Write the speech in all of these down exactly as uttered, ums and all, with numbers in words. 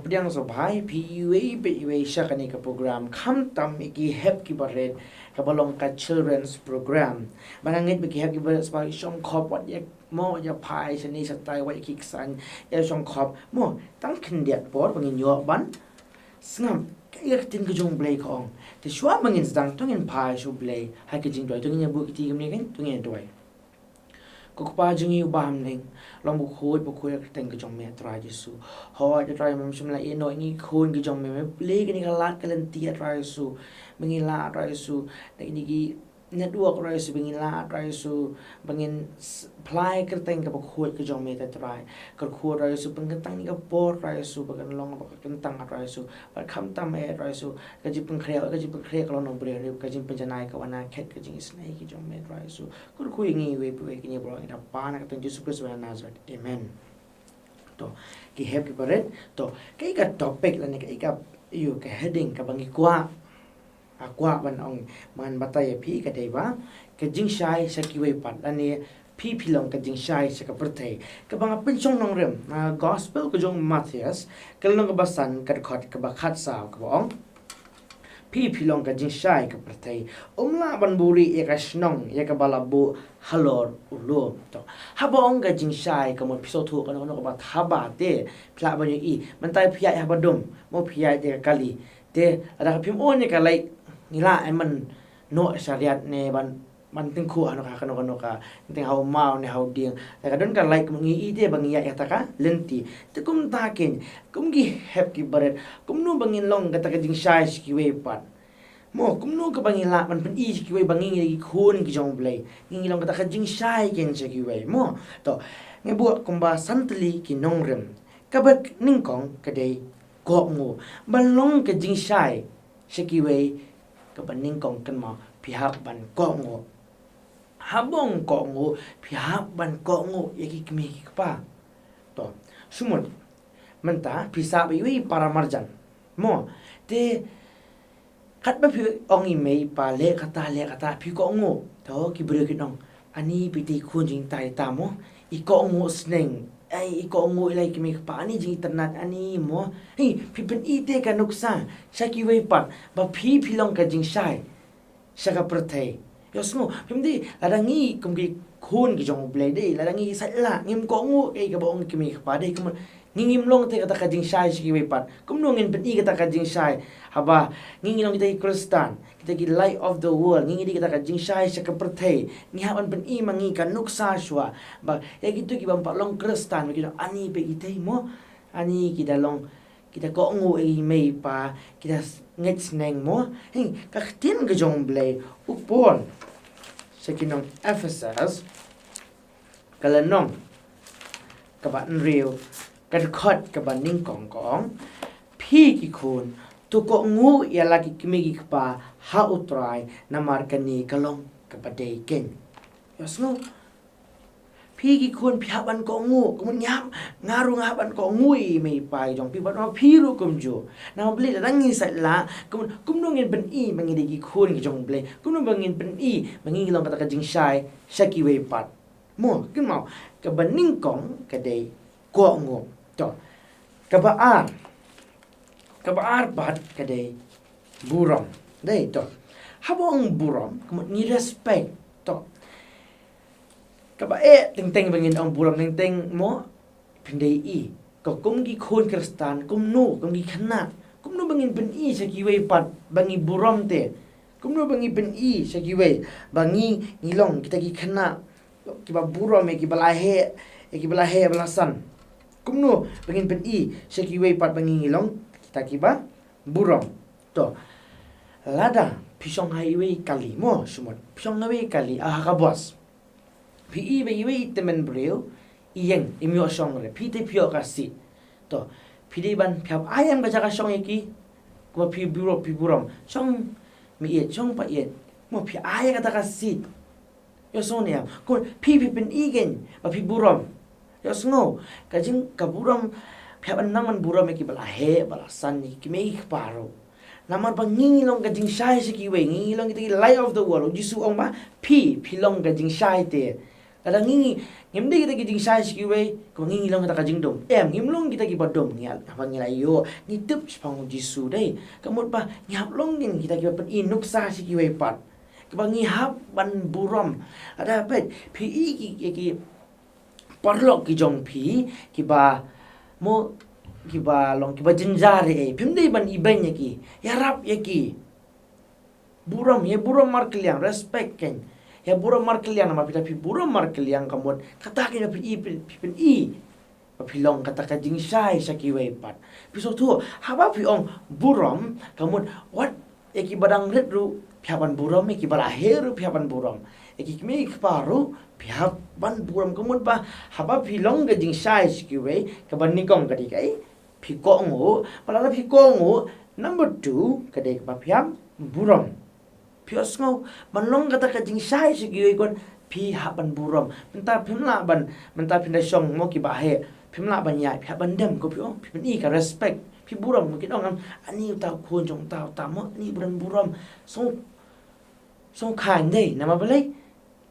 Pdiang sngewbha ïa phi iwei pa iwei sha kane ka program, khamtam ïa ki hep ki barit kaba long ka children's program. Ba nga ngeit ba ki hep ki barit sngewbha shong khop wat ïa mo ïa phai shane shatai wat ïa ki ksan ïa shong khop mo tang khyndiat por ba ngin ïoh ban sngap ïa ka ktien ka jong U Blei ka ong. Te shuwa ba ngin sdang to ngin phai sha U Blei ha ka jingduwai, to ngin ïa buh kti kumne kan to ngin ïa duwai. Ko Kpa jong ngi uba ha bneng, long bakhuid bakhuid ïa ka kyrteng ka jong me Trai Jisu. Hooid Trai, mem shym la ïehnoh ïa ngi ki khun ki jong me, me plie kane ka lad ka lynti Trai Jisu. Ba ngi lah Trai Jisu da kine ki network Trai Jisu, ba ngi lah Trai Jisu ba ngin phla ïa ka kyrteng kaba khuid ka jong me Trai. Kyrkhu Trai Jisu, pynkyntang ïa ka por Trai Jisu ba kan long ba ka kyntang Trai Jisu. Bad khamtam eh Trai Jisu, ka jingpynkhreh, ka jingpynkhreh ka long na u briew, ka jingpynjanai ka wan na khet ka jingisynei ka jong me Trai Jisu. Kyrkhu ïa ngi iwei pa iwei kine baroh ngi da pan ha ka kyrteng Jisu Khrist uba na Nazareth. Amen. To, ki hep ki barit, to, kaei ka topic lane kaei ka, ïoh, ka heading kaba ngi kwah, ah, kwah ban ong, ban batai ïa phi ka dei ba ka jingshai sha kiwei pat lane phi phi long ka jingshai sha ka pyrthei. Kaba nga pynshong nongrim na gospel ka jong Mathaios, ka lynnong kaba san, ka dkhot kaba khatsaw kaba ong, phi phi long ka jingshai ka pyrthei. Um lah ban buhrieh ïa ka shnong ïa kaba la buh halor u lum. To, haba ong ka jingshai ka mut phi sngewthuh kano kano kaba thaba te phi lah ban ïohi. Mynta phi ïaid haba dum mo phi ïaid ïa ka kali. Te lada ka phim on ïa ka light ngi lah ai man noh sha riat ne ban ban tyngkhuh hano ka kano kano ka, teng ha u maw ne ha u dieng. Te ka don ka light kum ngi ïeit te ba ngi ïaid ïa kata ka lynti. Te kumta kein, kum ki hep ki barit, kumno ba ngin long kata ka jingshai sha kiwei pat. Mo, kumno kaba ngi lah ban pyni sha kiwei ba ngi ngi dei ki khun ki jong U Blei. Ngi ngi long kata ka jingshai kein sha kiwei. Mo, to, ngi buh kumba san tylli ki nongrim. Kaba nyngkong ka dei kohnguh. Ban long ka jingshai sha kiwei, kaba nyngkong kynmaw phi hap ban kohnguh. Haba ong kohnguh, phi hap ban kohnguh ïa ki kmie ki kpa. To, sumut, mynta phi sah bad iwei i para marjan. Mo, te katba phi ong i mei i pa leh kata leh kata phi kohnguh. To, ki briew kin ong, ani phi te i khun jingthaw ïa ta mo, i kohnguh sneng. Ai, i kohnguh ïa la i kmie i kpa, ani jingitynnad ani mo. Hei, phi pyni te ka nuksa sha kiwei pat ba phi phi long ka jingshai sha ka pyrthei. Ïohsngew, phim dei, lada ngi kum ki khun ki jong U Blei dei, lada ngi sait lah, ngim kohnguh ïa kaba ong ki kmie ki kpa dei, kumno ngi ngim long te kata ka jingshai sha kiwei pat. Kumno ngin pyni kata ka jingshai haba ngi ngi long kita ki Khristan, kita ki light of the world, ngi ngi dei kata ka jingshai sha ka pyrthei. Ngi hap ban pyni ma ngi ka nuksa shuwa ba ïa kito kiba ym pat long Khristan ba ki ong ani phi ki tei mo, ani ki da long, ki da kohnguh ïa i mei i pa, ki da s-, ngeit sneng mo. Hei, ka ktien ka jong U Blei, u Paul sha ki nong Ephesus, ka lynnong kaba hynriew, ka dkhot kaba nyngkong ka ong, phi ki khun, to kohnguh ïa la ki kmie ki kpa ha U Trai, namar kane ka long kaba dei kein. Ïohsngew, phi ki khun phi hap ban kohnguh, kumno ngi hap, nga ruh nga hap ban kohnguh ïa i mei i pa i jong phi, bad ma phi ruh kumjuh. Namar balei lada ngi sait lah, kumno, kumno ngin pyni ba ngi dei ki khun ki jong U Blei, kumno ba ngin pyni ba ngi ngi long kata ka jingshai sha kiwei pat. Mo, kynmaw, kaba nyngkong ka dei kohnguh. To, kaba ar, kaba ar pat ka dei burom. Dei, to, haba ong burom ka mut ngi respect. To, kaba eh teng teng ba ngin ong burom teng teng mo, phin dei i, ka kum ki khun Khristan, kumno, kum ki khynnah, kumno ba ngin pyni sha kiwei pat ba ngi burom te. Kumno ba ngi pyni sha kiwei ba ngi ngi long kita ki khynnah kiba burom ïa kiba la heh, ïa kiba la heh ba la san. Kumno ba ngin pyni sha kiwei pat ba ngi ngi long kita kiba burom. To, lada phi shong ha iwei i kali mo, sumut, phi shong ha iwei i kali, ah, ha ka bus. Phi i ba iwei i tymmen briew i ïeng, im ïoh shong re, phi te phi ïoh ka seat. To, phi dei ban, phi hap ai em ka jaka shong ïa ki, kumba phi burom, phi burom, shong meieit, shong paieit. Mo, phi ai kata ka seat. Ïohsngew ne em? Kumno phi phi pyni kein ba phi burom. Ïohsngew, ka jing, ka burom, phi hap ban nang ban burom ïa kiba la heh ba la san, ïa ki kmie ki kpa ruh. Namar ba ngi ngi long ka jingshai sha kiwei, ngi ngi long kita ki light of the world. U Jisu u ong ba phi phi long ka jingshai te. Lada ngi, ngi, ngim dei kita ki jingshai sha kiwei, kaba ngi, ngi long kita ka jingdum. Em, ngim long kita kiba dum, ngi, haba ngi la ïoh, ngi tip shaphang u Jisu dei. Ka mut ba, ngi hap long ngi kita kiba pyni nuksa sha kiwei pat. Kaba ngi hap ban burom. Lada peit, phi i ki, ki, ki paralok ki jong phi, kiba, mo, kiba long, kiba jynjar ïa, phim dei ban ibeiñ ïa ki, ïarap ïa ki. Burom, ïa burom markylliang, respect kein. Ïa burom markylliang, namar phi da phi burom markylliang ka mut, kata kein phi i, phi, phi pyni. Ba phi long kata ka jingshai sha kiwei pat. Phi sngewthuh, haba phi ong burom, ka mut, wat, ïa kiba dang rit ruh, phi hap ban burom, ïa kiba la heh ruh, phi hap ban burom. Ïa ki kmie ki kpa ruh, phi hap ban burom ka mut ba, haba phi long ka jingshai sha kiwei, kaba nyngkong ka dei kaei, phi kohnguh, ba lada phi kohnguh, number two, ka dei kaba phi hap burom. Phi ïohsngew, ban long kata ka jingshai sha kiwei khun, phi hap ban burom. Mynta phim lah ban, mynta phin da shong mo kiba heh, phim lah ban ïaid, phi hap ban dem ko phi ong, phi pyni ka respect, phi burom, mo kin ong am, ani uta u khun jong uta uta mo, ani u don burom. Sngew, sngew kheiñ dei, namar balei?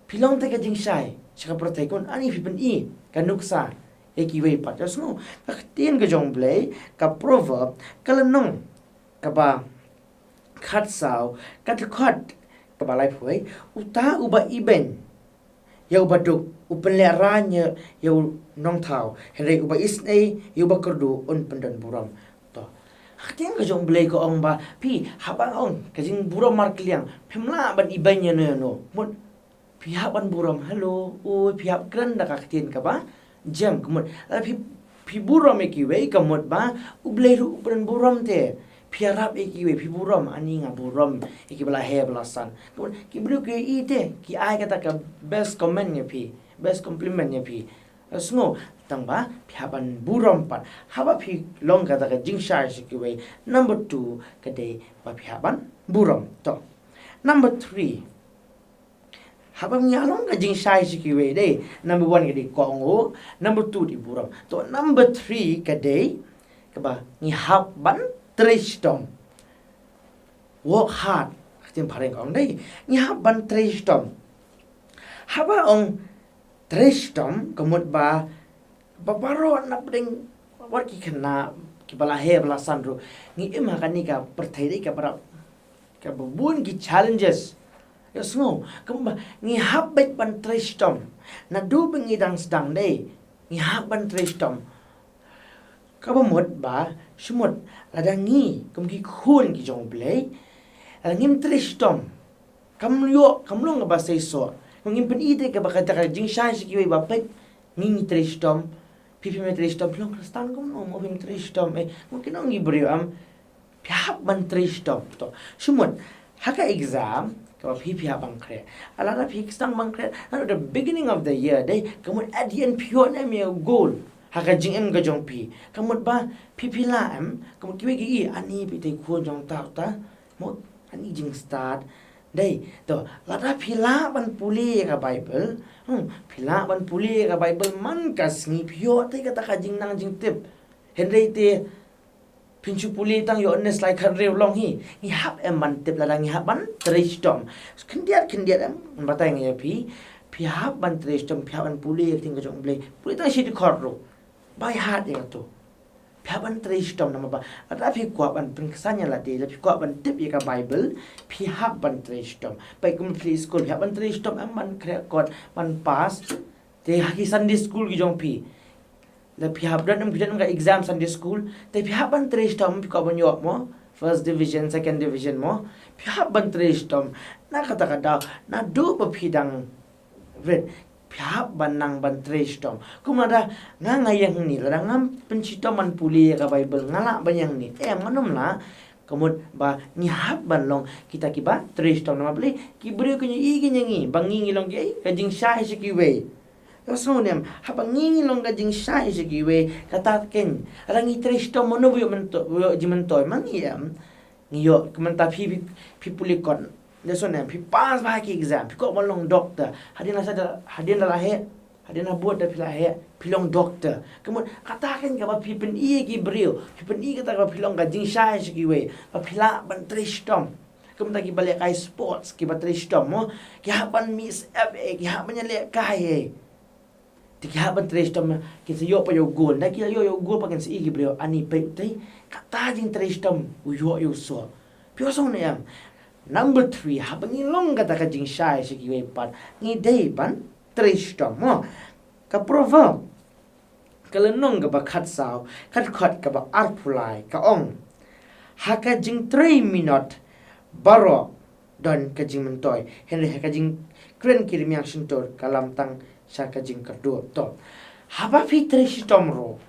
Phi long te ka jingshai sha ka pyrthei khun, ani phi pyni ka nuksa ïa kiwei pat. Ïohsngew, ka ktien ka jong U Blei, ka Proverb, ka lynnong kaba khatsaw, ka dkhot kaba laiphew wei, uta uba ibeiñ ïa uba duk, u pynlehraiñ ïa, ïa u nongthaw, hynrei uba isynei ïa uba kyrduh un pyndon burom. To. Ka ktien ka jong U Blei ka ong ba, phi, haba ong ka jingburom markylliang, phim lah ban ibeiñ ïano ïano. Mut, phi hap ban burom, hello, oi, phi hap kren da ka ktien kaba jem, ka mut, lada phi, phi burom ïa kiwei, ka mut ba U Blei ruh u pynburom te. Phi ïarap ïa kiwei, phi burom, ani nga burom ïa kiba la heh ba la san. Ka mut, ki briew ki ïohi te, ki ai kata ka best comment ïa phi, best compliment ïa phi. Sngew, tang ba phi hap ban burom pat. Haba phi long kata ka jingshai sha kiwei, number two, ka dei ba phi hap ban burom. To. Number three, haba ngi long ka jingshai sha kiwei dei, number one ka dei kohnguh, number two dei burom. To, number three ka dei, kaba ngi hap ban trei shitom. Work hard. Ka ktien phareng ka ong dei, ngi hap ban trei shitom. Haba ong trei shitom, ka mut ba, ba baroh na pdeng, wat ki khynnah kiba la heh ba la san ruh, ngi im ha kane ka pyrthei dei kaba rap, kaba bun ki challenges. Ïohsngew, ka mut ba ngi hap beit ban trei shitom. Naduh ba ngi dang sdang dei, ngi hap ban trei shitom. Kaba mut ba, shu mut, lada ngi kum ki khun ki jong U Blei, lada ngim trei shitom, kam ïoh, kam long kaba seisoh. Ngim pyni te kaba kata ka jingshai sha kiwei ba peit, ngi ngi trei shitom. Phi, phim trei shitom, phi long Khristan kumno mo phim trei shitom, eh, mo ki nong ki briew am. Phi hap ban trei shitom. To, shu mut, ha ka exam, kaba phi, phi hap ban khreh. Lada phi sdang ban khreh, at the beginning of the year dei, ka mut at the end phi ïoh ne em ïa u goal ha ka jingim ka jong phi. Ka mut ba phi, phi lah em, ka mut kiwei ki i, ani phi te khun jong uta uta, mo, ani jingstad. Dei, to, lada phi lah ban pule ïa ka Bible, hmm, phi lah ban pule ïa ka Bible man ka sngi, phi ïoh te kata ka jingnang jingtip. Hynrei te, phin shu pule tang ïoh ne slai khatriew long hi. Ngi hap em ban tip lada ngi hap ban trei shitom. Khyndiat khyndiat em, ngan batai nga ïa phi. Phi hap ban trei shitom, phi hap ban pule ïa ka ktien ka jong U Blei. Pule tang shi dkhot ruh. By heart ïa kato. Phi hap ban trei shitom namar ba, lada phi kwah ban pynksan ïa lade, lada phi kwah ban tip ïa ka Bible, phi hap ban trei shitom. Peit kum phi leit skul, phi hap ban trei shitom em ban khreh kot, ban pass. Te ha ki Sunday school ki jong phi, lada phi hap don em, phi don em ka exam Sunday school, te phi hap ban trei shitom, phi kwah ban ïoh mo first division, second division mo, phi hap ban trei shitom. Na kata ka daw, naduh ba phi dang rit, phi hap ban nang ban trei shitom. Kum lada nga, nga ïeng hangne, lada ngam pynshitom ban pule ïa ka Bible, nga lah ban ïeng hangne? Em, ngan ym lah. Ka mut ba ngi hap ban long kita kiba trei shitom, namar balei? Ki briew kin ïohi ïa ngi ba ngi, ngi long kiei, ka jingshai sha kiwei. Ïohsngew ne em, haba ngi, ngi long ka jingshai sha kiwei, kata kein, lada ngi trei shitom, mano ba ïoh myntoi, ba ïoh jingmyntoi? Ma ngi em. Ngi ïoh, ka mynta phi, phi, phi pule kot, lehse ne em, phi pass bha ki exam, phi kwah ban long doctor. Hadien la sa da, hadien la la heh, hadien la bud da phi la heh, phi long doctor. Ka mut, kata kein kaba phi pyni ïa ki briew, phi pyni kata kaba phi long ka jingshai sha kiwei, ba phi lah ban trei shitom. Ka mynta kiba lehkai sports, kiba trei shitom mo, ki hap ban mih syep eh, ki hap ban ïalehkai eh. Te ki hap ban trei shitom, kin sa ïoh pat ïa u goal. Nda ki la ïoh ïa u goal pat kin sa i ki briew, ani peit te, kata jingtrei shitom u ïoh ïa u soh. Phi ïohsngew ne em? Number three, haba ngi long kata ka jingshai sha kiwei pat, ngi dei ban trei shitom mo. Ka Proverb, ka lynnong kaba khatsaw, ka dkhot kaba arphew lai, ka ong: Ha ka jingtrei minot baroh don ka jingmyntoi, hynrei ha ka jingkren ki rmiang shyntur ka lam tang sha ka jingkyrduh. To, haba phi trei shitom ruh,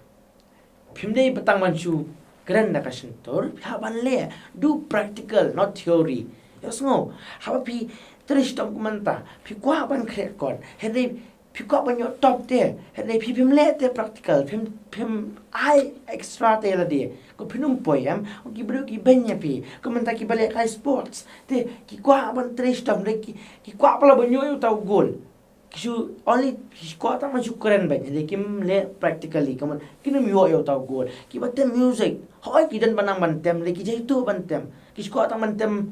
phim dei ba tang ban shu kren da ka shyntur, phi hap ban leh, do practical, not theory. Ïohsngew, haba phi trei shitom kumta, phi kwah ban khreh kot, hynrei phi kwah ban ïoh top te, hynrei phi phim leh te practical, phim, phim ai extra te lade. Ko phin ym poi em, ko ki briew ki beiñ ïa phi, ko mynta kiba leh kai sports, te ki kwah ban trei shitom, hynrei ki, ki kwah palat ban ïoh ïa uta u goal. Ki shu only, ki kwah tang ban shu kren beit, hynrei kim leh practically, ka mut kin ym ïoh ïa uta u goal. Kiba tem music, hooid ki don ban nang ban tem, hynrei ki jaituh ban tem. Ki shu kwah tang ban tem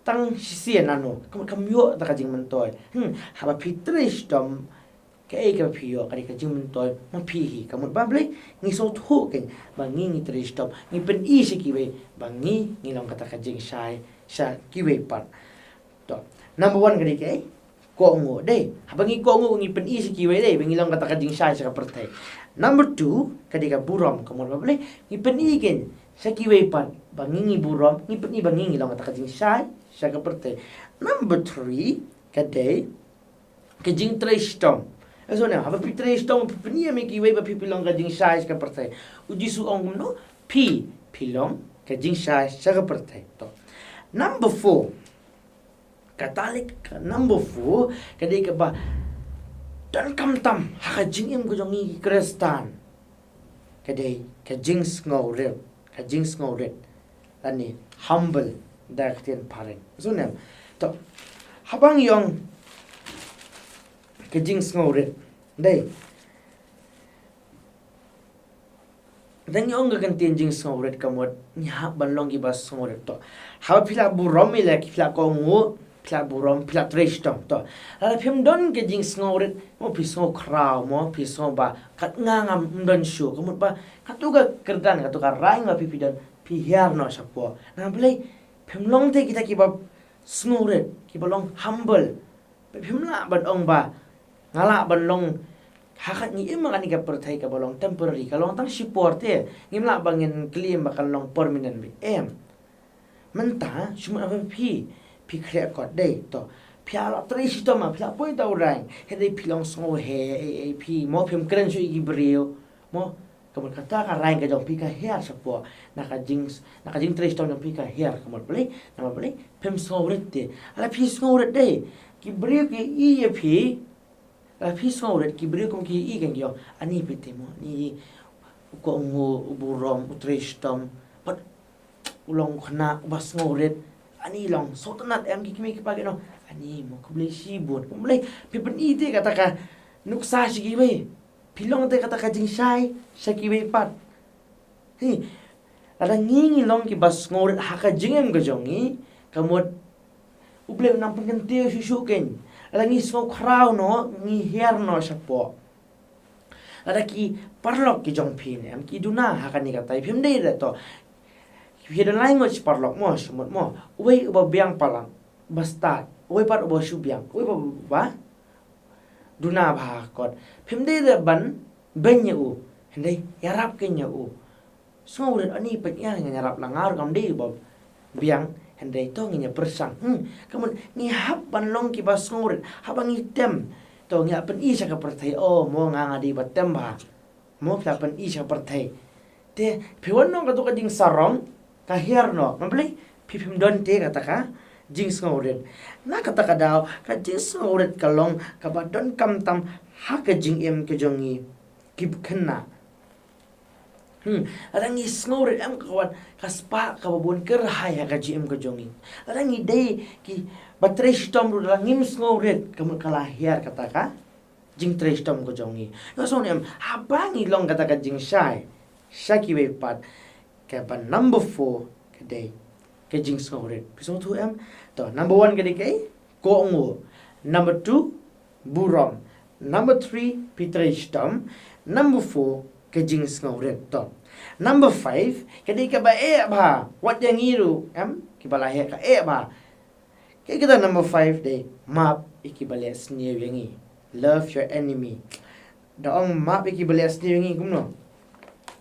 tang shisien nano, ka mut kam ïoh ta ka jingmyntoi. Hmm, haba phi trei shitom, kaei kaba phi ïoh ka dei ka jingmyntoi ma phi hi. Ka mut ba balei ngi sngewthuh kein ba ngi, ngi trei shitom, ngi pyni sha kiwei ba ngi, ngi long kata ka jingshai sha kiwei pat. To, number one ka dei kaei? Kohnguh, dei. Haba ngi kohnguh ngi pyni sha kiwei, dei, ba ngi long kata ka jingshai sha ka pyrthei. Number two ka dei ka burom, ka mut ba balei ngi pyni kein sha kiwei pat ba ngi, ngi burom, ngi pyni ba ngi, ngi long kata ka jingshai sha ka pyrthei. Number three ka dei ka jingtrei shitom. Ïohsngew ne em, haba phi trei shitom phi pyni ïa kiwei ba phi, phi long ka jingshai sha ka pyrthei. U Jisu u ong kumno? Phi, phi long ka jingshai sha ka pyrthei. To. Number four. Kata lei ka number four, ka dei kaba donkam tam ha ka jingim ka jong ngi ki Khristan. Ka dei ka jingsngewrit, ka jingsngewrit. Lane humble da ka ktien phareng. Ïohsngew ne em? To, haba ngi ong ka jingsngewrit, dei, da ngi ong ka kyntien jingsngewrit ka mut ngi hap ban long kiba sngewrit. To, haba phi la burom, ïa la ki phi la kohnguh, phi la burom, phi la trei shitom. To, lada phim don ka jingsngewrit, mo, phi sngew khraw, mo, phi sngew ba kat nga ngam don shuh, ka mut ba kato ka kyrdan, kato ka rank ba phi, phi don, phi hiar noh shapoh. Na balei? Phim long te kita kiba sngewrit, kiba long humble. Phim lah ban ong ba nga lah ban long, ha ka, ngi im ha kane ka pyrthei kaba long temporary, ka long tang shipor te. Ngim lah ba ngin claim ba kan long permanent beit, em. Mynta shu mut ha phi, phi khreh kot, dei, to, phi la trei shitom, phi la poi da u rank, hynrei phi long sngewheh, eh, eh, phi, mo, phim kren shuh ïa ki briew, mo. Ka mut kata ka rank ka jong phi ka hiar shapoh. Na ka jing, na ka jingtrei shitom jong phi ka hiar, ka mut balei? Na balei? Phim sngewrit te. Lada phi sngewrit, dei, ki briew ki ïohi ïa phi. Lada phi sngewrit, ki briew kum ki ïohi, kan ki ong, ani phi te mo, ni u kohnguh, u burom, u trei shitom, pat u long u khynnah uba sngewrit. Ani long sngewtynnat, em, ki kmie ki kpa ki ong, ani mo, khublei shibun. Khublei, phi pyni te kata ka nuksa sha kiwei. Phi long te kata ka jingshai sha kiwei pat. Hi, lada ngi, ngi long kiba sngewrit ha ka jingim ka jong ngi, ka mut U Blei un nang pynkyntiew shuh shuh kein. Lada ngi sngew khraw noh, ngi hiar noh shapoh. Lada ki paralok ki jong phi ne em ki duna ha kane katai, phim dei re to. Phi don lai ngut shi paralok mo, shi ngut mo. Uwei uba biang palat, ba stad, uwei pat uba shu biang, uwei pat uba duna bha kot. Phim dei re ban beiñ ïa u, hynrei ïarap kein ïa u. Sngewrit, ani peit, ïa, ngin ïarap, la nga ruh ngam dei ba biang, hynrei to ngin ïa pyrshang. Hmm, ka mut ngi hap ban long kiba sngewrit, haba ngi tem, to ngi hap pyni sha ka pyrthei, o mo, nga, nga dei ba tem bha. Mo, phi la pyni sha ka pyrthei. Te phi wan noh kato ka jingsarong, ka hiar noh. Namar balei? Phi phim don te kata ka jingsngewrit. Na kata ka daw ka jingsngewrit ka long kaba donkam tam ha ka jingim ka jong ngi ki khynnah. Hmm, lada ngi sngewrit em, ka wan ka spah kaba bun kyrhai ha ka jingim ka jong ngi. Lada ngi dei kiba trei shitom ruh, lada ngim sngewrit, ka mut ka la hiar kata ka jingtrei shitom ka jong ngi. Ïohsngew ne em, haba ngi long kata ka jingshai sha kiwei pat, kaba number four ka dei ka jingsngewrit. Phi sngewthuh em? To, number one ka dei kaei? Kohnguh. Number two, burom. Number three, phi trei shitom. Number four, ka jingsngewrit. To. Number five, ka dei kaba eh bha. Wat ïa ngi ruh, em, kiba la heh ka eh bha. Ka kata number five dei, map ïa kiba leh sniew ïa ngi. Love your enemy. Da ong map ïa kiba leh sniew ïa ngi kumno?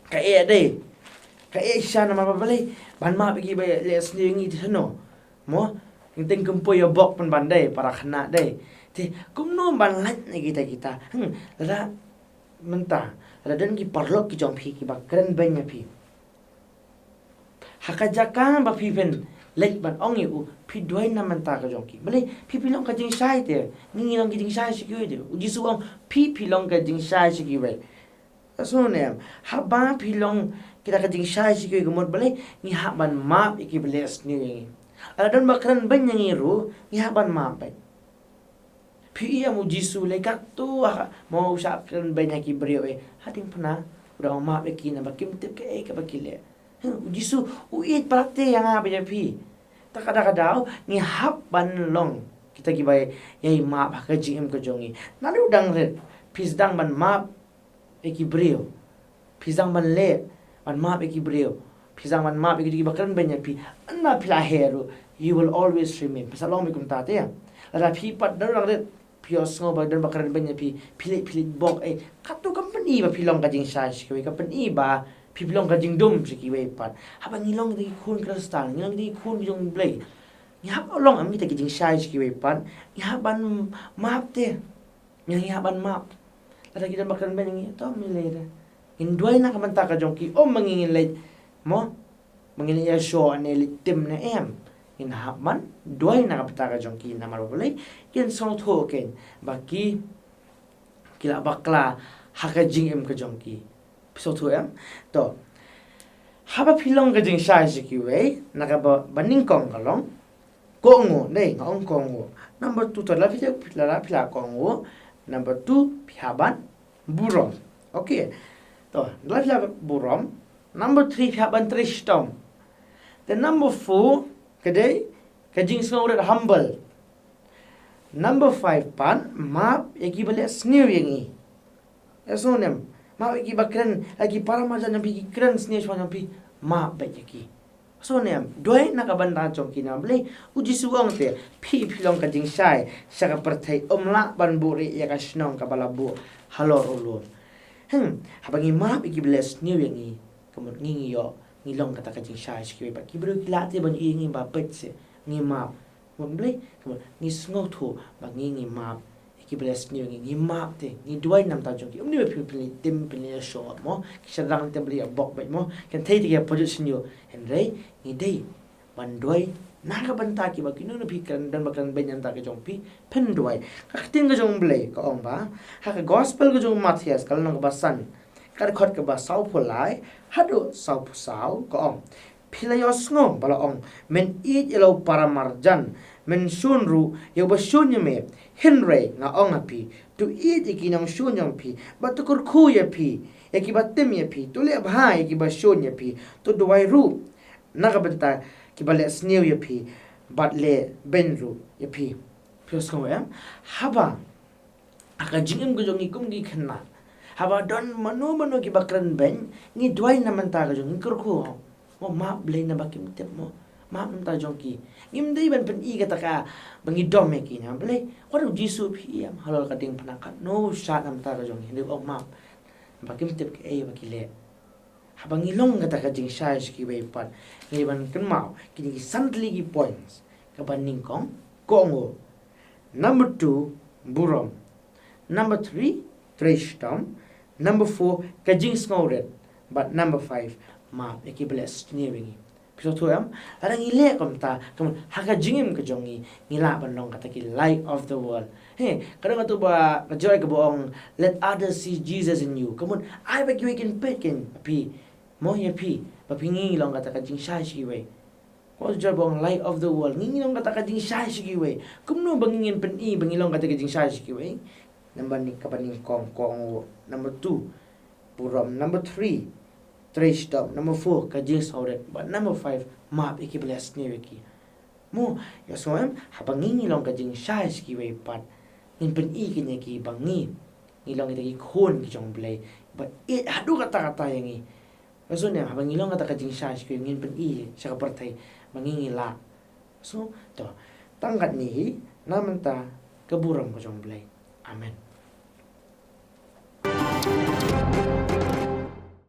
Ka eh dei. Ka eh shisha namar ba balei? Ban map ïa kiba leh sniew ïa ngi te shano? Mo, ngi teng kum poi ïa bok pynban dei, para khynnah dei. Te kumno ban lait na kita kita? Hmm, lada mynta, lada don ki paralok ki jong phi kiba kren beiñ ïa phi. Ha ka jaka ba phi phin leit ban ong ïa u, phi duwai na bynta ka jong ki. Balei? Phi phi long ka jingshai te. Ngi ngi long ka jingshai sha kiwei te. U Jisu u ong phi phi long ka jingshai sha kiwei. Ka sngew ne em? Haba phi long kita ka jingshai sha kiwei ka mut balei? Ngi hap ban map ïa kiba leh sniew ïa ngi. Lada don ba kren beiñ ïa ngi ruh, ngi hap ban map beit. Phi ïohi em, u Jisu lei katto ha, mo, u shah kren beiñ ha ki briew, eh, ha diengphna u dang map ïa ki naba kim tip kaei kaba ki leh. Hmm, u Jisu u ïeit palat te ïa nga bad ïa phi. Te ka daw ka daw ngi hap ban long kita kiba ïai map ha ka jingim ka jong ngi. Naduh dang rit phi sdang ban map ïa ki briew. Phi sdang ban leh ban map ïa ki briew. Phi sdang ban map ïa ki briew kiba kren beiñ ïa phi. Hynda phi la heh ruh, you will always remain. Phi sa long beit kumta te ïa. Lada phi pat don dang rit, phi ïohsngew ba don ba kren beiñ ïa phi, phi leit, phi leit bok, eh, katto kam pyni ba phi long ka jingshai sha kiwei, kam pyni ba phi, phi long ka jingdum sha kiwei pat. Haba ngi long kita ki khun Khristan, ngi long kita ki khun ki jong U Blei, ngi hap long em kita ki jingshai sha kiwei pat. Ngi hap ban map te. Ngi, ngi hap ban map. Lada ki don ba kren beiñ ïa ngi, to, ym lei lei de. Ngin duwai na ka bynta ka jong ki, ym ma ngi ngin leit, mo, ma ngin leit ïashoh ne leit tim ne em. Ngin hap ban duwai na ka bynta ka jong ki, namar ba balei? Kin sngewthuh kein ba ki, ki la bakla ha ka jingim ka jong ki. Phi sngewthuh em? To. Haba phi long ka jingshai sha kiwei, na kaba, ba nyngkong ka long kohnguh, dei, nga ong kohnguh. Number two, to, lada phi la, lada phi la kohnguh. Number two, phi hap ban burom. Okay. To, lada phi la burom. Number three, phi hap ban trei shitom. Then number four, ka dei ka jingsngewrit, humble. Number five pat, map ïa kiba leh sniew ïa ngi. Ïa, sngew ne em? Map ïa kiba kren, ïa ki para marjan jong phi, ki kren sniew shaphang jong phi, map beit ïa ki. Sngew ne em? Duwai na ka bynta jong ki, namar balei? U Jisu u ong te, phi phi long ka jingshai sha ka pyrthei, ym lah ban buhrieh ïa ka shnong kaba la buh halor u lum. Hmm, haba ngi map ïa kiba leh sniew ïa ngi, ka mut ngi ngi ïoh ngi long kata ka jingshai sha kiwei pat. Ki briew ki lah te ban ïohi ïa ngi ba peit se ngi map. Ka mut balei? Ka mut ngi sngewthuh ba ngi ngi map ïa kiba leh sniew ïa ngi, ngi map te, ngi duwai na ka bynta jong ki. Ym dei ba phin, phin leit tim, phin leit ïashoh, mo, ki shynrang te ba leit ïabok beit, mo, kynthei te ki ïa pyrshah sniew. Hynrei ngi dei ban duwai na ka bynta kiba, kino kino phi kren, don ba kren beiñ na ka bynta ka jong phi, phin duwai. Ka ktien ka jong U Blei ka ong ba ha ka gospel ka jong u Mathaios, ka lynnong kaba san, ka dkhot kaba sawphew lai haduh sawphew saw, ka ong, phi la ïohsngew ba la ong, men ïeit ïa la u para marjan, men shun ruh ïa uba shun ïa me. Hynrei nga ong ha phi, to ïeit ïa ki nongshun jong phi bad to kyrkhu ïa phi, ïa kiba tim ïa phi, to leh bha ïa kiba shun ïa phi, to duwai ruh na ka bynta kiba leh sniew ïa phi bad leh beiñ ruh ïa phi. Phi ïohsngew em? Haba ha ka jingim ka jong ngi kum ki khynnah, haba don mano mano kiba kren beiñ, ngi duwai na ka bynta ka jong ngi, kyrkhu, mo, map, Blei, naba kim tip, mo, map na ka bynta jong ki. Ngim dei ban pyni kata kaba ngi dom ïa ki, namar balei? Wat u Jisu phi ïam halor ka diengphna, katno shad na ka bynta ka jong ngi, hynrei u ong map, naba kim tip kaei ba ki leh. Haba ngi long kata ka jingshai sha kiwei pat, ngi dei ban kynmaw kine ki san tylli ki points. Kaba nyngkong, kohnguh. Number two, burom. Number three, trei shitom. Number four, ka jingsngewrit. Bad number five, map ïa kiba leh sniew ïa ngi. Phi sngewthuh em? Lada ngi leh kumta, ka mut ha ka jingim ka jong ngi, ngi lah ban long kata ki light of the world. He, ka don kato ba, ka jingïaroh kaba ong, "Let others see Jesus in you." Ka mut ai ba kiwei kin peit kein ha phi, mo, ïa phi, ba phi, ngi ngi long kata ka jingshai sha kiwei. Ka jingïaroh ba ong light of the world, ngi ngi long kata ka jingshai sha kiwei. Kumno ba ngi ngin pyni ba ngi long kata ka jingshai sha kiwei? Number ni, kaba nyngkong, kohnguh. Number two, burom. Number three, trei shitom. Number four, ka jingsngewrit. Bad number five, map ïa kiba leh sniew ïa ki. Mo, ïohsngew em? Haba ngi ngi long ka jingshai sha kiwei pat, ngin pyni kein ïa ki ba ngi ngi long kita ki khun ki jong U Blei. Ba ïeit haduh katta katta ïa ngi. Ka shu ne haba ngi long kata ka jingshai sha ki, ngin pyni sha ka pyrthei ba ngi ngi lah. So to, tang katne hi, na mynta ka burom ka jong U Blei. Amen.